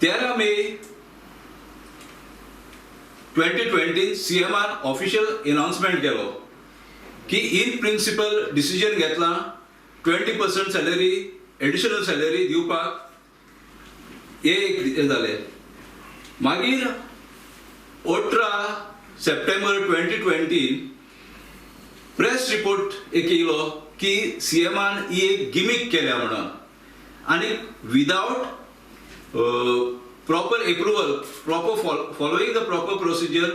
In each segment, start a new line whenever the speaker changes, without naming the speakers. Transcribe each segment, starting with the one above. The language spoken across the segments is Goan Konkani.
13 मे 2020 सीएमान ऑफिशियल अनाउन्समेंट केलो की इन प्रिंसिपल डिसिजन घेतला 20% सॅलरी एडिशनल सॅलरी दिवपाक. हे एक हें जालें. मागीर 18 सप्टेंबर 2020 प्रेस रिपोर्ट एक येयलो की सीएमान ही एक गिमीक केल्या म्हणून आनी without proper approval, proper following the proper procedure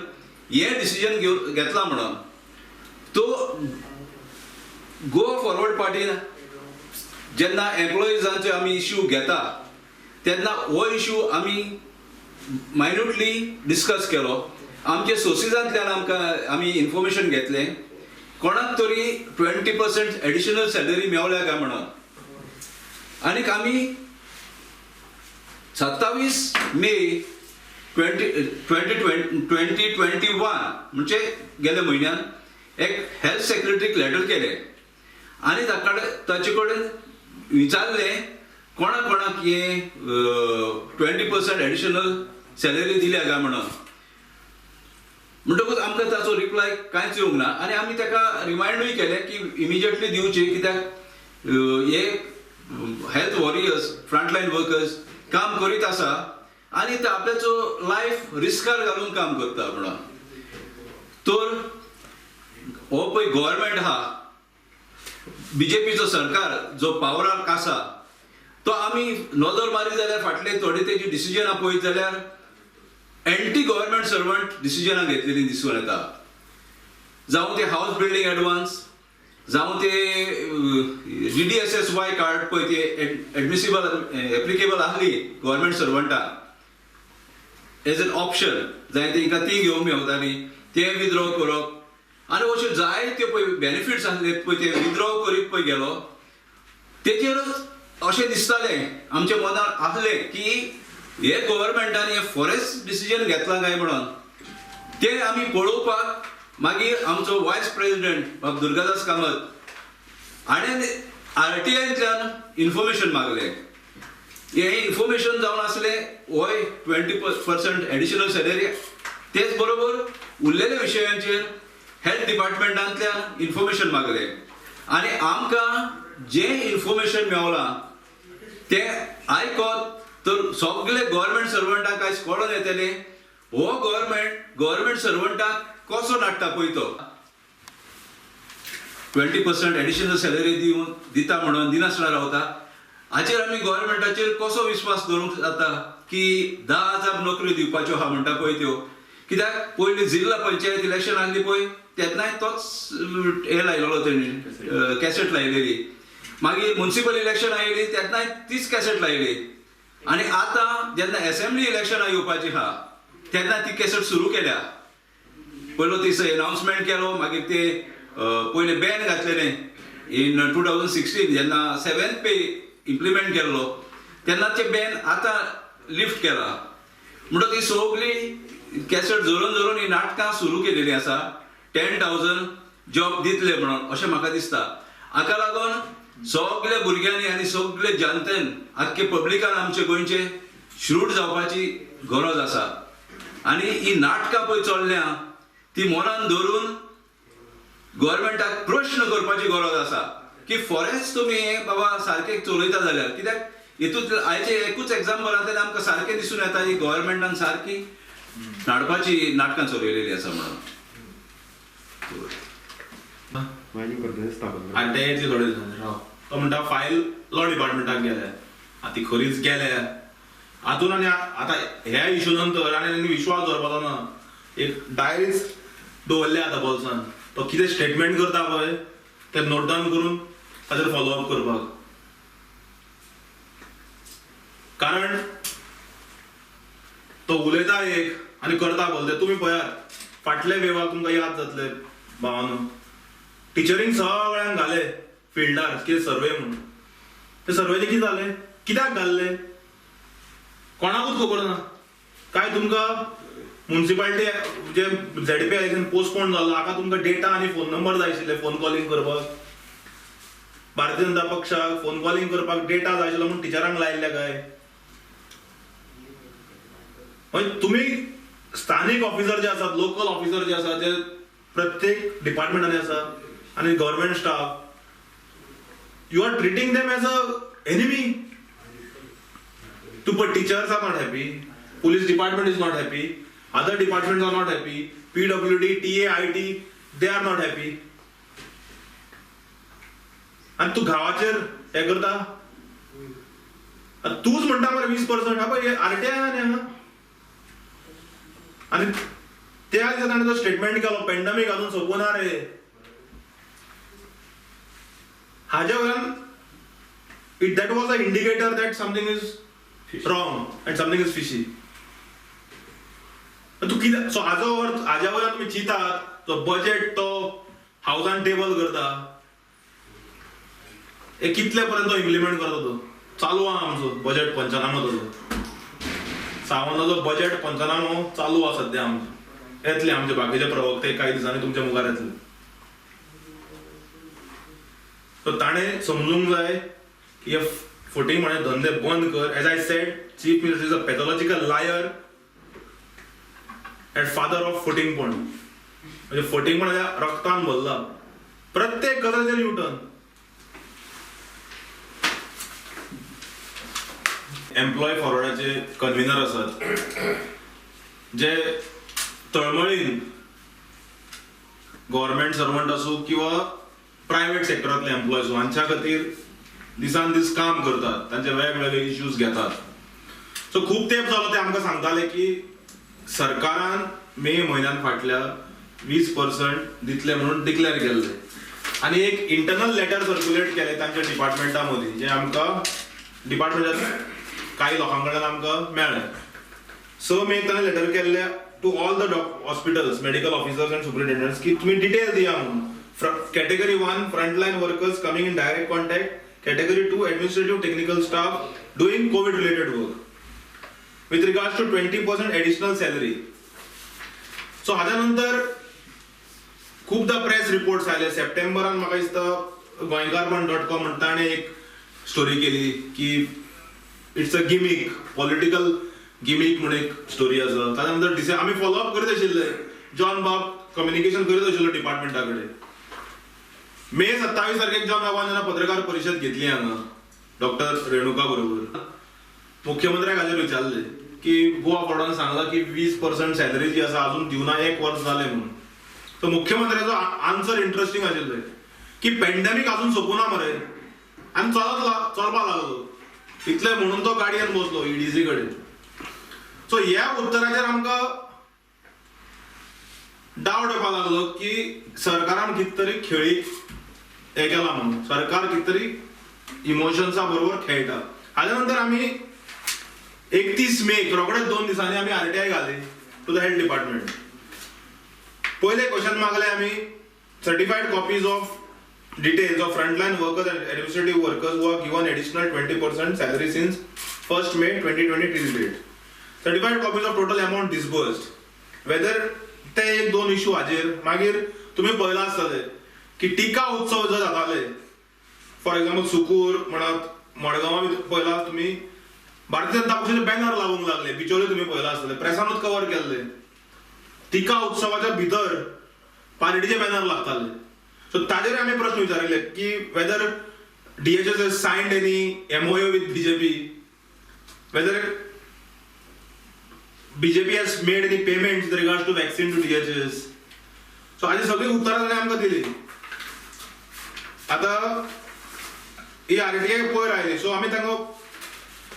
हें डिसिजन घेतलां म्हणून. तो गोवा फॉरवर्ड पार्टीन जेन्ना एम्प्लॉइजांचे आमी इश्यू घेता तेन्ना हो इश्यू आमी मायन्युटली डिस्कस केलो. आमचे सोर्सिसांतल्यान आमकां आमी इन्फॉर्मेशन घेतलें कोणाक तरी 20% एडिशनल सॅलरी मेवल्या काय म्हणून. आनीक आमी 27 मे 2021 म्हणजे गेल्या म्हयन्यान एक हेल्थ सेक्रेटरीक लेटर केलें आनी ताका ताचे कडेन विचारलें कोणा कोणाक हे 20% एडिशनल सॅलरी दिल्या काय म्हणून. म्हणटकूच आमकां ताचो रिप्लाय कांयच येवंक ना आनी आमी ताका रिमायंडूय केलें की इमिजिएटली दिवची, कित्याक हे हेल्थ वॉरियर्स फ्रंटलायन वर्कर्स काम करीत आसा आनी ते आपल्याचो लायफ रिस्कार घालून काम करता म्हणून. तर हो पळय गव्हर्मेंट आहा, बीजेपीचो सरकार जो पावराक आसा तो आमी नदर मारी जाल्यार फाटले थोडे तेजी डिसिजनां पळयत जाल्यार एंटी गव्हर्मेंट सर्वंट डिसिजनां घेतलेली दिसून येता. जावं ते हावस बिल्डींग एडवान्स, जावं ते DDSSY card पळय ते एडमिसिबल एप्लिकेबल आहली गव्हर्मेंट सर्वंटाक एज एन ऑप्शन जाय तेंकां ती घेवंक मेवताली, ते विथड्रॉ करप आनी अश्यो जायत्यो पळय बेनिफिट्स आसले पळय ते विथड्रॉ करीत पळय गेलो. तेचेरच अशें दिसतालें आमच्या मनान आहलें की हे गव्हर्मेंटान हे फॉरेस्ट डिसिजन घेतलां काय म्हणून. ते आमी पळोवपाक मागीर आमचो वायस प्रेसिडेंट बाब दुर्गादास कामत हाणें आरटीआयंतल्यान इन्फॉर्मेशन मागलें. हें इन्फॉर्मेशन जावन आसलें होय 20% एडिशनल सॅलरी, तेच बरोबर उरलेल्या विशयांचेर हेल्थ डिपार्टमेंटांतल्यान इन्फॉर्मेशन मागलें आनी आमकां जें इन्फॉर्मेशन मेवलां तें आयकत तर सगळे गव्हर्मेंट सर्वंटाक आयज कळोन येतलें हो गव्हर्मेंट गव्हर्मेंट सर्वंटाक कसो नाडटा पळय. तो 20% एडिशनल सॅलरी दिवन दिता म्हणून दिनासतना रावता. हाचेर आमी गव्हर्मेंटाचेर कसो विस्वास दवरूंक जाता की 10,000 नोकऱ्यो दिवपाच्यो आहा म्हणटा पळय त्यो? कित्याक पयलीं जिल्हा पंचायत इलेक्शन आहली पळय तेन्नाय तोच हे लायलेलो, तेणी कॅसेट लायलेली. मागीर मुन्सिपल इलेक्शन आयली तेन्नाय तीच कॅसेट लायली आनी आतां जेन्ना एसेंब्ली इलेक्शनां येवपाची आहा तेन्ना ती कॅसेट सुरू केल्या. पयलो तीस अनाउन्समेंट केलो, मागीर ते पयलें बॅन घातलेलें इन 2016 जेन्ना सेवेंथ पे इम्प्लिमेंट केल्लो तेन्ना ते बॅन आतां लिफ्ट केला. म्हणटकच ही सगळी कॅसेट झरोवन झरोवन ही नाटकां सुरू केलेली आसा 10,000 जॉब दितले म्हणून अशें म्हाका दिसता. हाका लागून सगल्या भुरग्यांनी आनी सगळे जनतेन आख्खे पब्लिकान आमचे गोंयचे श्रूड जावपाची गरज आसा आनी ही नाटकां पळय चल्ल्या ती मनान धरून गव्हर्मेंटाक प्रश्न करपाची गरज आसा की फॉरेस्ट तुमी बाबा सारकें चलयता जाल्यार कित्याक हितूंत आयचे एकूच एग्जाम्पलांतल्यान आमकां सारकें दिसून येता ही गव्हर्मेंटान सारकी नाडपाची नाटकां चलयलेली आसा म्हणून.
स्थापन
आनी ते येतले थोडे दिसांनी. राव, तो म्हणटा फायल लॉ डिपार्टमेंटाक गेल्या, आतां ती खरीच गेल्या हातून. आनी आतां ह्या इशू नंतर आनी विश्वास दवरपाचो ना. एक डायरीच दवरल्या आतां बोल्सान, तो कितें स्टेटमेंट करता पळय तें नोट डावन करून ताचेर फॉलोअप करपाक. कारण तो उलयता एक आनी करता बोलते. तुमी पळयात फाटले वेवाक तुमकां याद जातले भावानो, टिचरींक सगळ्यांक घाले फिल्डार कितें सर्वे म्हणून. ते सर्वेचे कितें जालें, कित्याक घाल्ले कोणाकूच खबर ना. काय तुमकां मुन्सिपालिटी जे झेडपी इलेक्शन पोस्टपोन जालो हाका तुमकां डेटा आनी फोन नंबर जाय आशिल्ले फोन कॉलिंग करपाक. भारतीय जनता पक्षाक फोन कॉलिंग करपाक डेटा जाय आशिल्लो म्हणून टिचरांक लायिल्ले काय? म्हणजे तुमी स्थानीक ऑफिसर जे आसात, लोकल ऑफिसर जे आसात, जे प्रत्येक डिपार्टमेंटांनी आसा आनी government staff, you are treating them as a enemy. तूं पळय, teachers are not happy, police department is not happy, other departments are not happy, PWD, TA, IT, they are not happy. आनी तूं गांवाचेर हें करता, तूंच म्हणटा मरे 20%. पळय आरटीआय न्ही हांगा. आनी त्या दिसा ताणें जो स्टेटमेंट केलो, पेंडमीक अजून सोंपूना रे, हाज्या वयल्यान it that was a indicator that something is wrong and something is fishy. तूं कितें सो हाजो अर्थ, हाज्या वयल्यान तुमी चिंतात तो बजेट तो हावसान टेबल करता, हे कितले पर्यंत तो इम्प्लिमेंट करता. तो चालू आहा आमचो बजेट पंचनामो, ताजो सावंताचो बजेट पंचनामो चालू आहा सद्या आमचो. येतले आमचे बाकीचे प्रवक्ते कांय दिसांनी तुमच्या मुखार येतले. सो ताणें समजूंक जाय की हे फटींग म्हणे धंदे बंद कर. As I said, chief minister is a pathological liar and father of फटींगपण. म्हणजे फटींगपण रक्तान भरला, प्रत्येक गजालीचेर युटर्न. एम्प्लॉय फॉरवर्डाचे कन्व्हिनर आसात, जे तळमळीन गव्हर्मेंट सर्वंट आसूं किंवा प्रायव्हेट सेक्टरांतले एम्प्लॉय आसूं, हांच्या खातीर दिसान दीस काम करतात, तांचे वेगवेगळे इश्यूज घेतात. सो खूब तेंप जालो ते आमकां सांगताले की सरकारान मे म्हयन्यान फाटल्या 20% दितले म्हणून डिक्लेअर केल्ले आनी एक इंटरनल लेटर सर्क्युलेट केलें तांच्या डिपार्टमेंटा मदीं, जें आमकां डिपार्टमेंटान कांय लोकां कडल्यान आमकां मेळ्ळें. 6 मे ताणें लेटर केल्लें to all the hospitals, medical officers and superintendents की तुमी डिटेल दिया म्हणून. Category 1 frontline workers coming in direct contact, category 2 administrative technical staff doing COVID related work with regards to 20% additional salary. So हाज्या नंतर खूबदां प्रेस रिपोर्ट्स आयले. सप्टेंबरान म्हाका दिसता गोंयकारपण.com म्हणटा ताणें एक स्टोरी केली की it's a gimmick, political gimmick म्हणून एक स्टोरी आसा. ताच्या नंतर आमी फॉलोअप करीत आशिल्ले, जॉन बाब कम्युनिकेशन करीत आशिल्लो डिपार्टमेंटा कडेन. मे 27 तारखेक जॉन बाबान जेन्ना पत्रकार परिशद घेतली हांगा डॉक्टर रेणुका बरोबर, मुख्यमंत्र्याक हाजेर विचारले की गोवा फॉरवर्डान सांगला की 20% सॅलरी जी आसा अजून दिवना, 1 वर्स जालें म्हणून. सो मुख्यमंत्र्याचो आन्सर इंट्रस्टींग आशिल्ले की पेंडेमीक अजून सोंपूना मरे आनी चलपाक लागलो, इतलें म्हणून तो गाडयेन बसलो ईडीसी कडेन. सो ह्या उत्तराचेर आमकां डावट येवपाक लागलो की सरकारान कितें तरी खेळी हें केलां म्हणून, सरकार कितें तरी इमोशन्सा बरोबर खेळटा. हाज्या नंतर आमी 31 मेक रोखडेच 2 दिसांनी आमी आरटीआय घाली टू the health department. पयले क्वेश्चन मागले आमी certified copies of details of frontline workers and administrative workers who are given additional 20% salary since 1st May 2020 till date. Certified copies of total amount disbursed. Whether ते एक 2 इश्यू हाजेर. मागीर तुमी पळयलां आसतलें की टिका उत्सव जर जाताले, फॉर एक्झाम्पल सुकूर म्हणात, मडगांवां बी पळयलां तुमी, भारतीय जनता पक्षाचे बॅनर लागूंक लागले, बिचोले तुमी पळयलां आसतलें, प्रेसानूच कवर केल्ले. टिका उत्सवाच्या भितर पार्टीचे बॅनर लागताले. सो ताजेर आमी प्रश्न विचारिल्ले की whether DHS has signed any MOU with BJP, whether BJP has made any payments with regards to vaccine to DHS. So हाजी सगळीं उत्तरां ताणें आमकां दिली. आतां ही आरटीआय पयर आयली, सो आमी तांकां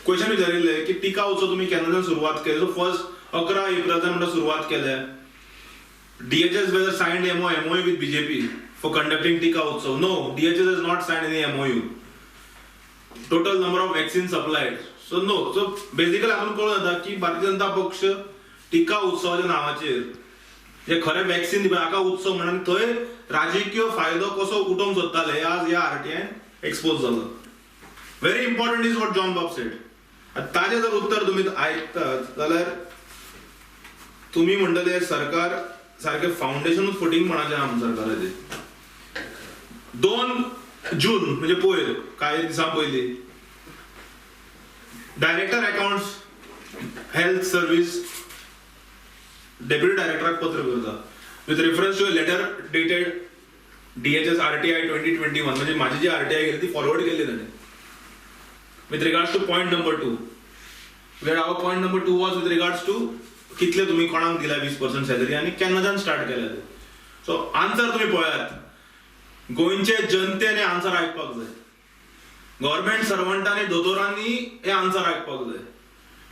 क्वेश्चन विचारिल्ले की टिका उत्सव तुमी केन्नाच्यान सुरवात केली. सो फर्स्ट 11 एप्रिलाच्यान म्हणटा सुरवात केल्या. DHS whether signed MOU with BJP for conducting Tika Utsav. No, DHS has not signed any MOU. Total number of vaccines supplied. So no. So basically हातून कळून येता की भारतीय जनता पक्ष टिका उत्सवाच्या नांवाचेर जे खरें वॅक्सिन दिवपा हाका उत्सव म्हणून थंय राजकीय फायदो कसो उठोवंक सोदताले हे आज ह्या आरटीआयन एक्सपोज जालो. Very important is what John Bob said. ताजें जर उत्तर तुमी आयकतात जाल्यार तुमी म्हणटले सरकार सारकें फावंडेशनूच फटींगपणाचें आहा सरकाराचें. 2 जून म्हणजे पयर कांय दिसां पयलीं director accounts health service deputy डायरेक्टराक पत्र करता with reference to letter dated DHS RTI 2021, म्हणजे माझी जी आरटीआय केली ती फॉरवर्ड केली ताणें with regards to point number 2, where our point number 2 was with regards to कितले तुम्ही कोणाक दिला 20% सॅलरी आनी केन्नाच्यान स्टार्ट केल्या ते. सो आन्सर तुमी पळयात, गोंयचे जनतेन हे आन्सर आयकपाक जाय, गव्हर्मेंट सर्वंटांनी दोतोरांनी हे आन्सर आयकपाक जाय.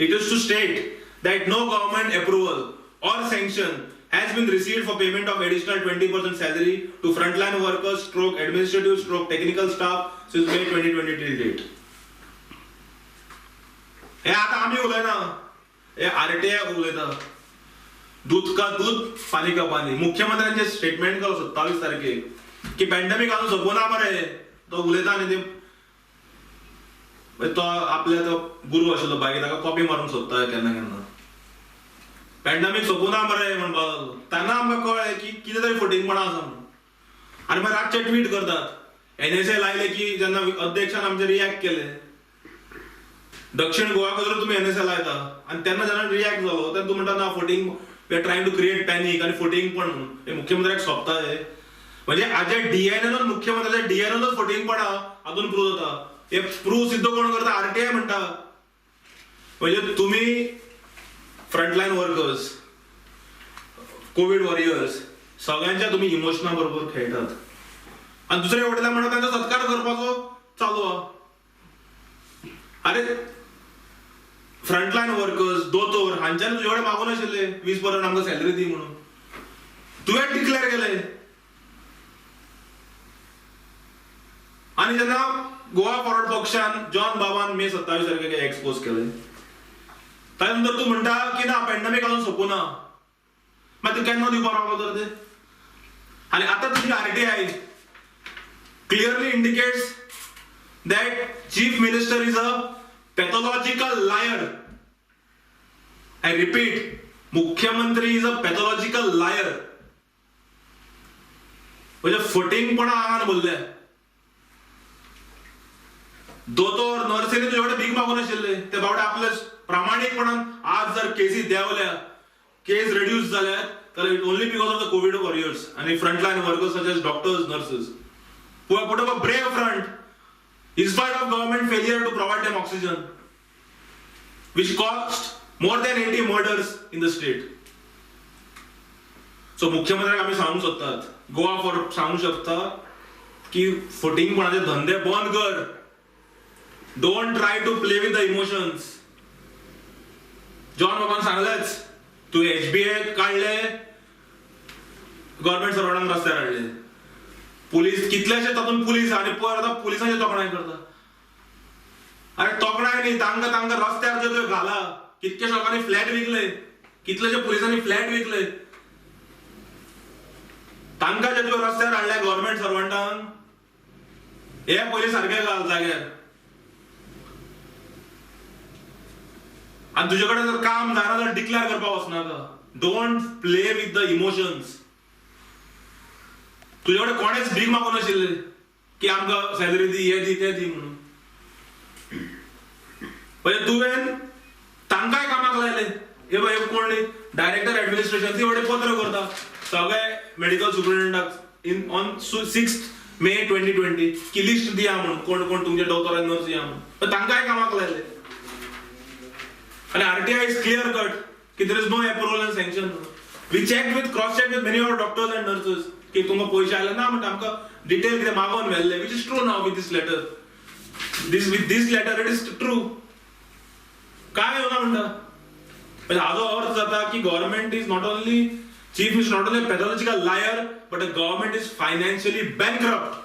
It is to state that no government approval or sanction has been received for payment of additional 20% salary to frontline workers stroke administrative stroke technical staff since May 2020 till date. हे आता आम्ही उलयना, हे आरटीआय उलयता. दूध का दूध पाणी का पाणी. मुख्यमंत्र्यांचे स्टेटमेंट केलो 27 तारखेक की पॅन्डेमिक अजून सोंपूना मरे, तो उलयता आनी ते तो आपल्या तो गुरू आशिल्लो बाकी ताका कॉपी मारूंक सोदता केन्ना केन्ना. पॅन्डेमिक सोंपूना मरे म्हणपाक लागलो तेन्ना आमकां कळ्ळें की कितें तरी फटींगपणां आसा म्हणून. आनी मागीर रातचे ट्वीट करतात, एनएसए लायले की जेन्ना अध्यक्षान आमचे रिएक्ट केले, दक्षिण गोवा करून तुमी एनएसए लायता आनी तेन्ना जेन्ना रिएक्ट जालो तेन्ना तूं म्हणटा ना फटींग, we are trying to create panic आनी फटींगपण म्हणून. हे मुख्यमंत्र्याक सोंपता हे, म्हणजे आजे डीएनएनूच मुख्यमंत्र्याच्या डीएनएनूच फटींगपणां हातून प्रूव जाता. हे प्रूव सिद्ध कोण करता? आरटीआय म्हणटा. म्हणजे तुमी फ्रंटलायन वर्कर्स, कोवीड वॉरियर्स सगळ्यांच्या तुमी इमोशना बरोबर खेळटात आनी दुसरे वटेन म्हणटा तांचो सत्कार करपाचो चालू आहा. अरे फ्रंटलायन वर्कर्स, दोतोर हांच्यान तुजे कडेन मागून आशिल्ले 20% आमकां सॅलरी दी म्हणून, तुवें डिक्लेअर केलें. आनी जेन्ना गोवा फॉरवर्ड पक्षान जॉन बाबान मे 27 तारखेक एक्सपोज केलें, ताजे नंतर तूं म्हणटा की ना पॅन्डेमिक अजून सोंपूना, मागीर तूं केन्ना दिवपाक रावलो तर ते? आनी आतां तुजी RTI clearly indicates that chief minister is a pathological liar. I repeat, मुख्यमंत्री is a pathological liar. म्हणजे फटींगपणा आंगान भरले. दोतोर नर्सीनी तुजे कडेन भीक मागून आशिल्ले, ते बावडे आपले प्रामाणीकपणान आज जर केसी देंवल्या, केस रिड्यूस जाल्यात तर it only because of the COVID warriors आनी frontline workers such as doctors, nurses who have put up a brave front in spite of government failure to provide them oxygen, which cost more than 80 murders in the state. So मुख्यमंत्र्याक आमी सांगूंक सोदतात, गोवा फॉरवर्ड सांगूंक शकता की फटींगपणाचे धंदे बंद कर. Don't try to play with the emotions. John बाबान सांगलेच, तूं एचबीए काडले, गव्हर्मेंट सर्वंटांक रस्त्यार हाडले, पुलीस कितलेशे तातूंत पुलीस आनी पयर आतां पुलिसांची तोखणाय करता. अरे तोखणाय न्ही, तांकां तांकां रस्त्यार जे तुवें घाला, कितकेशे लोकांनी फ्लॅट विकले, कितलेशे पुलिसांनी फ्लॅट विकले, तांकां जे तुवें रस्त्यार हाडले गव्हर्मेंट सर्वंटांक, हे पयलीं सारकें घाल जाग्यार. आनी तुजे कडेन जर काम जायना जाल्यार डिक्लेअर करपाक वचनाका. Don't play with the emotions. तुजे कडेन कोणेच भीक मागून नाशिल्ले की आमकां सॅलरी दी, हे दी, ते दी म्हणून. म्हणजे तुवें तांकांय कामाक लायले. हे पळय कोण डायरेक्टर ऍडमिनिस्ट्रेशन ती वटेन पत्र करता सगळे मेडिकल सुप्रिंटेंडंटाक in on 6 May 2020 की लिस्ट दिया म्हणून कोण कोण तुमचे दोतोर आनी नर्स या म्हणून, पण तांकांय कामाक लायले. आनी RTI is clear cut की there is no approval and sanction. We check with cross check with many our doctors and nurses की तुमकां पयशे आयले ना म्हणटा, आमकां डिटेल कितें मागोवन व्हेल्ले, which is true now with this letter, this with this letter it is true. काय येवना म्हणटा. म्हणजे हाजो अर्थ जाता की government is not only, chief is not only pathological liar but the government is financially bankrupt.